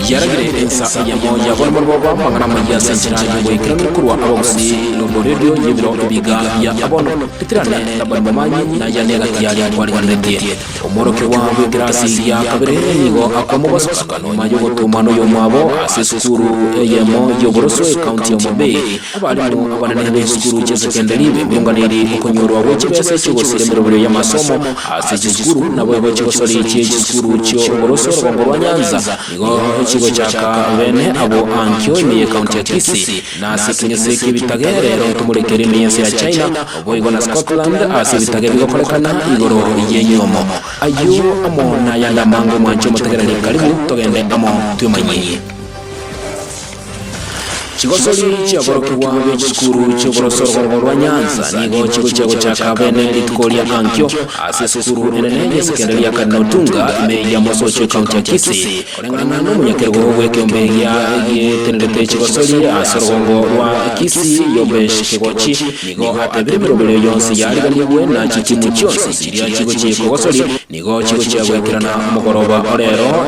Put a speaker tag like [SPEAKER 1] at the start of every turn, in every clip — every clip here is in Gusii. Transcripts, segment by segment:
[SPEAKER 1] Yaragire ensa eyemo ya bono barobwo amang'ana amayia ase enchera y'ogoikeranu korwa abagusii Lombo Radio y'ebiro ebiga bia abono ritirane Labani Momanyi na yane egati yaria kwarigereretie. Omworokigwa bw'ekerasi gia kabere nigo akomobasoka nyuma y'ogotomwa noyomwabo ase esukuru eyemo y'oboroso ekaunti ya Homa Bay. Abalimu abanene b'echisukuru chi'esekenderi bemurunganeiri okonyorwa gwe chibesa chi'ogosira emeroberio y'amasomo ase chisukuru, naboigo chigosori chie chisukuru chi'oboroso orogongo rwa Nyanza nigo chigochaka bene abwo ankio ime y'ekaunti ya Kisii na ase ekeng'ese ki'ebitage rero ntomorekere ime y'ense ya China boigo na Scotland ase ebitage bigokorekana igoro y'enyomo. Ayio amo nayande amange omwanche omotegereri karibu togende amo twemanyie. Chigosori chiaborokigwa be chisukuru chi'oboroso orogongo rwa Nyanza nigo chigochia gochaka bene rituko ria ankio ase esukuru enene y'esekendari ya Cardinal Otunga ime ya Mosocho ekaunti ya Kisii. Koreng'ana nomonyakerogo bw'ekeombe gia gietenerete chigosori ase orogongo rwa Kisii Yobesh Kegochi nigo atebire emeroberio yonsi yariganigwe na chitimu chionsi chiria chigochia kogosori Nigo chigochia goikerana omogoroba o rero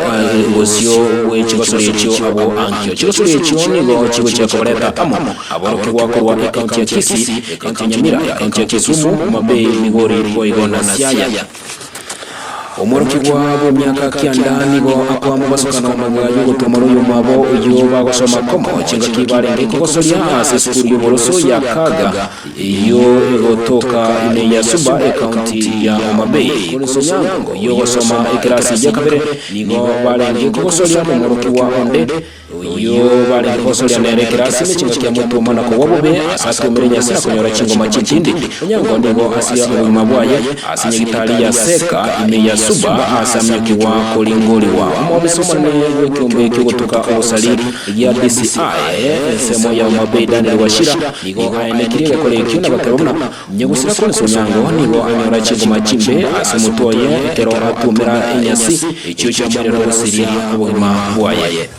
[SPEAKER 1] bosio bwe chigosori echio abwo ankio. Chigosori echio nigo chigochia kobareta amo aborokigwa korwa ekaunti ya Kisii, ekaunti ya Nyamira, ekaunti ya Kisumu, Homa Bay, Migori boigo na Siaya. Omworokigwa bw'emiaka kianda nigo akoa mobasokano magega y'ogotomora oyomwabo oyio bagosoma komo chingaki barenge kogosoria ase esukuru y'oboroso ya Kaga Eyio egotoka ime ya Suba ekaunti ya Homa Bay. Collins Onyango oyio ogosoma ekerasi gia kabere nigo barenge kogosoria nomworokigwa onde oyio barenge kogosoria nere ekerasi ime chingaki amotoma na kogwa bobe ase atomire enyasi na konyora chingoma chintindi. Onyango nigo asia obogima bwaye ase nyagitari ya Seka ime ya Suba ase aminyokigwa koringorigwa. Omobisa omonene bw'ekeombe kiogotuka obosari gia DCI ensemo ya Homa Bay Daniel Wachira Nigo aenekirie egekora ekio na goteba buna, Nyagusira Collins Onyango nigo anyora chingoma chimbe ase omotwe oye ekero atuomera enyasi echio chiamoirera gosiria obogima bwaye.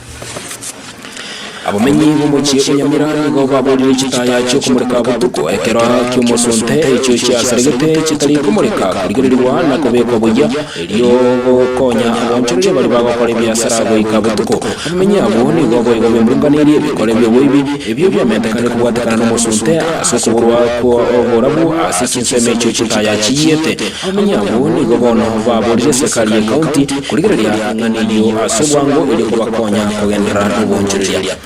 [SPEAKER 1] Abamenyi b'omochie o Nyamira nigo baborire chitaya chi'okomoreka botuko ekero ki'omosunte echio chiasaregete chitari komoreka korigererigwa na kobekwa buya Erio gokonya abaonchoreria baria bagokora ebiasara goika botuko. Abamenyi abwo nigo boigo bemurunganeirie ebikore bi'oboibi, ebio biamentekanire kobwatekana nomosunte ase okoborwa kw'oborabu ase chinsemo echio chitaya chiyiete. Abamenyi abwo nigo bono baborire eserikari y'ecounty korigereria eng'ana eyio ase obwango erio kobakonya kogenderera noboonchoreria.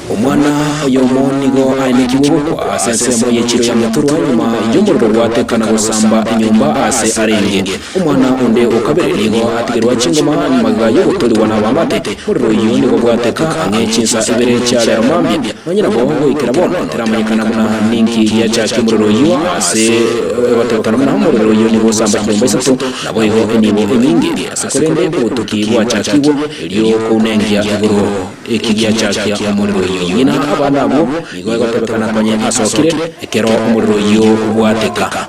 [SPEAKER 1] Omwana oyomo nigo aenekigwe gokwa ase ensemo y'echiro ya Maturwa nyuma y'omorero gwatekana gosamba enyomba aase arenge. Omwana onde o kabere nigo atigerwa chingoma magega y'ogotorigwa n'abamate. Morero oyio nigo bwateka ang'e chinsa ibere chia rero mambia. Nonye nabo goikera bono teramanyekana buna ninki giachakia omorero oyio ase egotebekana buna omorero oyio nigo osamba chinyomba isato naboigo enibo enyinge ase korende obotuki bwachakigwe erio kounengia igoro Eki giachakia omorero oyio. Ng'ina abana abwo nigo egotebekana konye asokire ekero omorero oyio bwateka.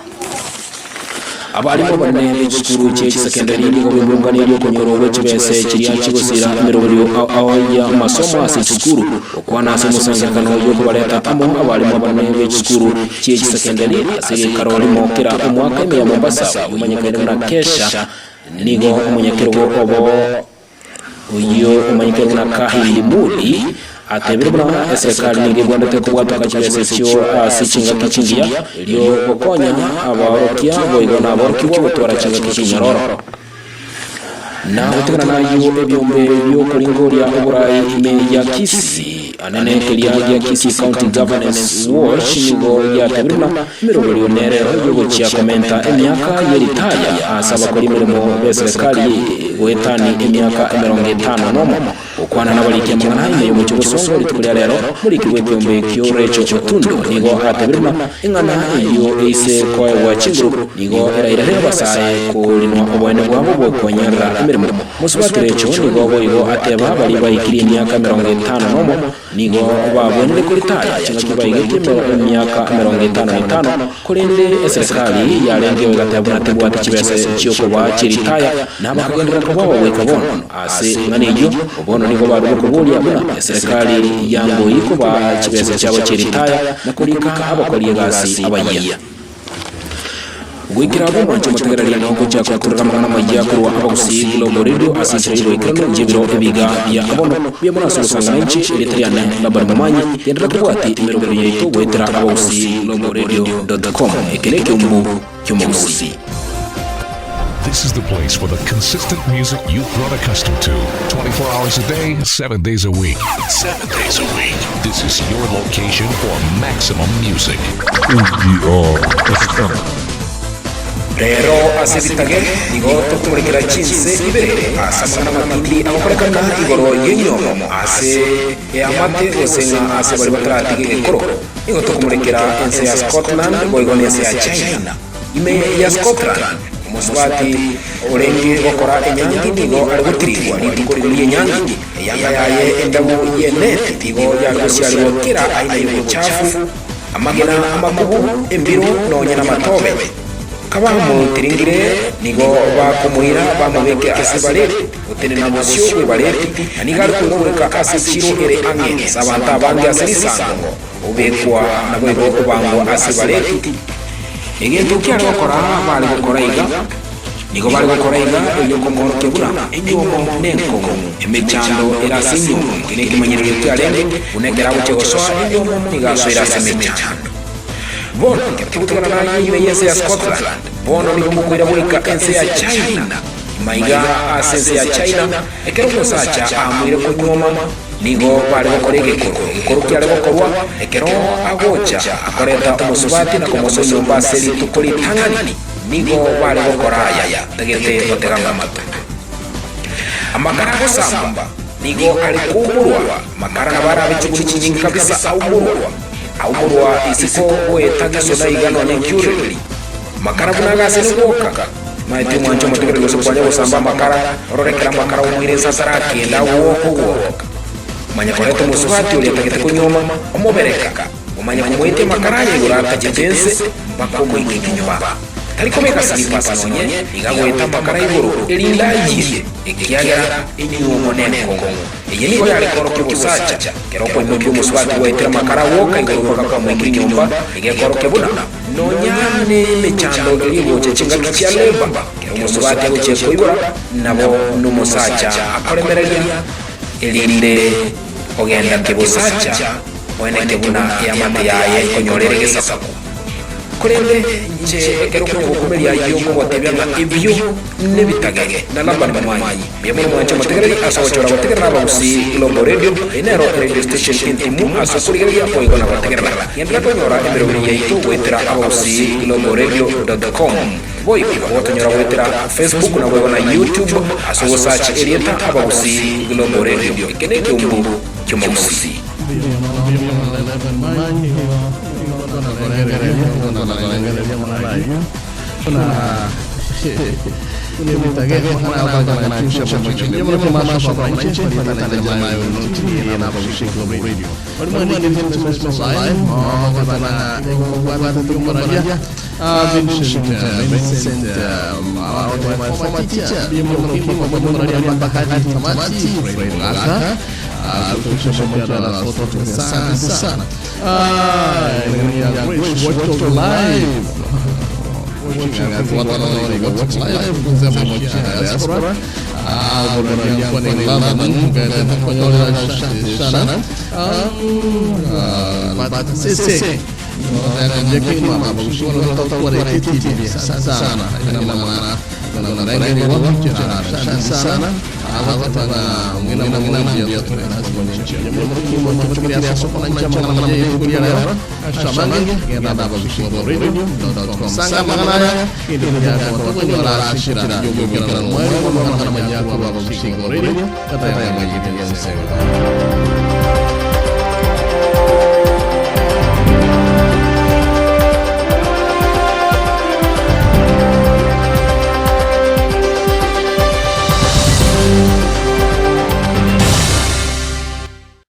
[SPEAKER 1] Abarimu abanene be chisukuru chie chisekendari nigo bemurunganeirie okonyorwa gwe chibese chiria chigosira emeroberio ao ao y'amasomo ase chisukuru. Gokwana ase omosangererekano oyio okobareta amo abarimu abanene be chisukuru chie chisekendari ase egeikaro rimo kera omwaka ime ya Mombasa oyio omanyekaine buna Kesha nigo omonyakerogo obo Oyio omanyete buna Kahindi Muli atebire buna eserekari nigo ebwenerete kobwatoka chibesa echio ase chingaki chingiya erio gokonya abaorokia boigo na aborokigwa gotwara chingaki chinyororo. Na gotigana nayio ebiombe biokoringoria oborai ime ya Kisii anene keria gia Kisii County Governance Watch nigo giatebire buna emeroberio nereo yogochia komenta emiaka yeritaya ase abakori emeremo beserekari goetani emiaka emerongo etano nomo. Gokwana nabariki amang'ana ime y'omochie bosongo rituko ria rero, moriki bw'ekeombe ekio Rachel Otundo nigo atebire buna eng'ana eyio eise koegwa chinguru nigo erairere abasae korinwa oboene bwabo bw'okwenyerera emeremo. Mosubati Rachel nigo boigo ateba baria baikirie emiaka emerongo etano nomo Nigo babwenerete koritaya chingaki baigetie emiaka emerongo etano na etano, korende eserekari yarengeo egateba buna tebwati chibesa chi'okobaa chi'eritaya, na bakagenderera koboa goika bono. Ase eng'ana eyio, bono nigo barure koboria buna eserekari yangoi kobaa chibesa chiabo chi'eritaya na korika abakori egasi abayia. Goikera abwo mwanche motegererie na ogochaka korora amang'ana amayia korwa Abagusii Global Radio ase enchera y'oboikeranu y'ebiro ebiga bia bono. Mbuya mono ase ogosangana inche, erieta riane Laban Momanyi, genderera kobwati emerobero yaito goetera Abagusii Global Radio dot com. Eke nekeumbu ki'omogusii.
[SPEAKER 2] This is the place for the consistent music you've grown accustomed to. 24 hours a day, 7 days a week. 7 days a week. This is your location for maximum music.
[SPEAKER 3] EGR FM.
[SPEAKER 1] Rero ase ebitage nigo tokomorekera chinse ibere ase amang'ana amatindi agokorekana igoro y'enyomo ase eamate gose ng'a ase baria bataratiga egekoro. Nigo tokomorekera ense ya Scotland boigo nense ya China. Ime ya Scotland, omosubati orenge gokora enyangi nigo are gotirigwa rituko riria ri'enyangi. Eyanga yaye endabu y'eneti nigo yare gosiarerwa kera aina y'obochafu, amagena amakubu, embiro, nonya namatobe. Kabamotiringire, nigo bakomoira bamobeke ase bareti, gotenena bosio bw'ebareti, na nigo are koirwa goika ase chiiro ere ang'e ase abanto abange ase risango. Obekwa naboigo obangwa ase bareti. Egento kiare gokora bare gokora iga, nigo bare gokora iga erio komoorokia buna enyuomo nenkong'u, emechando ere ase enyuomo. Eke nekemanyererio kiarenge buna ekero agochia gosoa enyuomo nigo asoire ase emechando. Bono ekero togotigana naye ime y'ense ya Scotland, bono nigo mokoira goika ense ya China. Maiga ase ense ya China, Ekero omosacha aamoire konyuoma, nigo bare gokora egekoro. Egekoro kiare gokorwa ekero agocha akoreta omosubati na komosoa nyomba ase rituko ritang'ani. Nigo bare gokora aya tagete gotega amato. Amakara agosamba nigo are koumorwa, amakara nabo arabe chiguri chinyinge kabisa aumorwa. Aumorwa isiko goeta gesona iga nonya nkiurereri. Amakara buna agasene gwoka. Maete omwanche omotegereri gose kwanya gosamba amakara, orore ekero amakara omoire inse atarakenda agwoka ogwoka. Omanye koreta omosubati oria atagete konyuoma, omobereka, omanye komoetia amakara aya igoro atachete inse mpaka omoike nyomba. Tari kobeka slippers nonye, iga agoeta amakara igoro erinde ayie, ekiagera enyuomo nenkong'u. Eye nigo yare koorokia obosacha, ekero okoimokia omosubati gwaetire amakara agwoka igoro mpaka kwamoikire nyomba, iga ekorokia buna, Nonya nemechando eria egocha chingaki chia Leba, kera omosubati agochia koibora, nabo nomosacha akoremereria, erinde ogenda kebosacha oeneke buna eamate yaye nkonyora ere gesaku. Korende inche ekero okonya gokumeria ayio nkogotebia ng'a ebio nebitage, na Labani momanyi. Mbuya mono mwanche omotegereri ase ogochora gotegerera Abagusii Global Radio, eye nero eradio station entimu ase okorigereria boigo na gotegerera. Genderera konyora emeroberi yaito goetera Abagusii Global Radio dot com. Boigo nabo gotonyora goetera Facebook naboigo na YouTube ase ogosearch erieta Abagusii Global Radio. Eke nekeumbu ki'omogusii.
[SPEAKER 4] Mbuya mono, mbuya mono Laban Momanyi, igo tonakorengereria, igo tonakorengereria amang'ana ayio.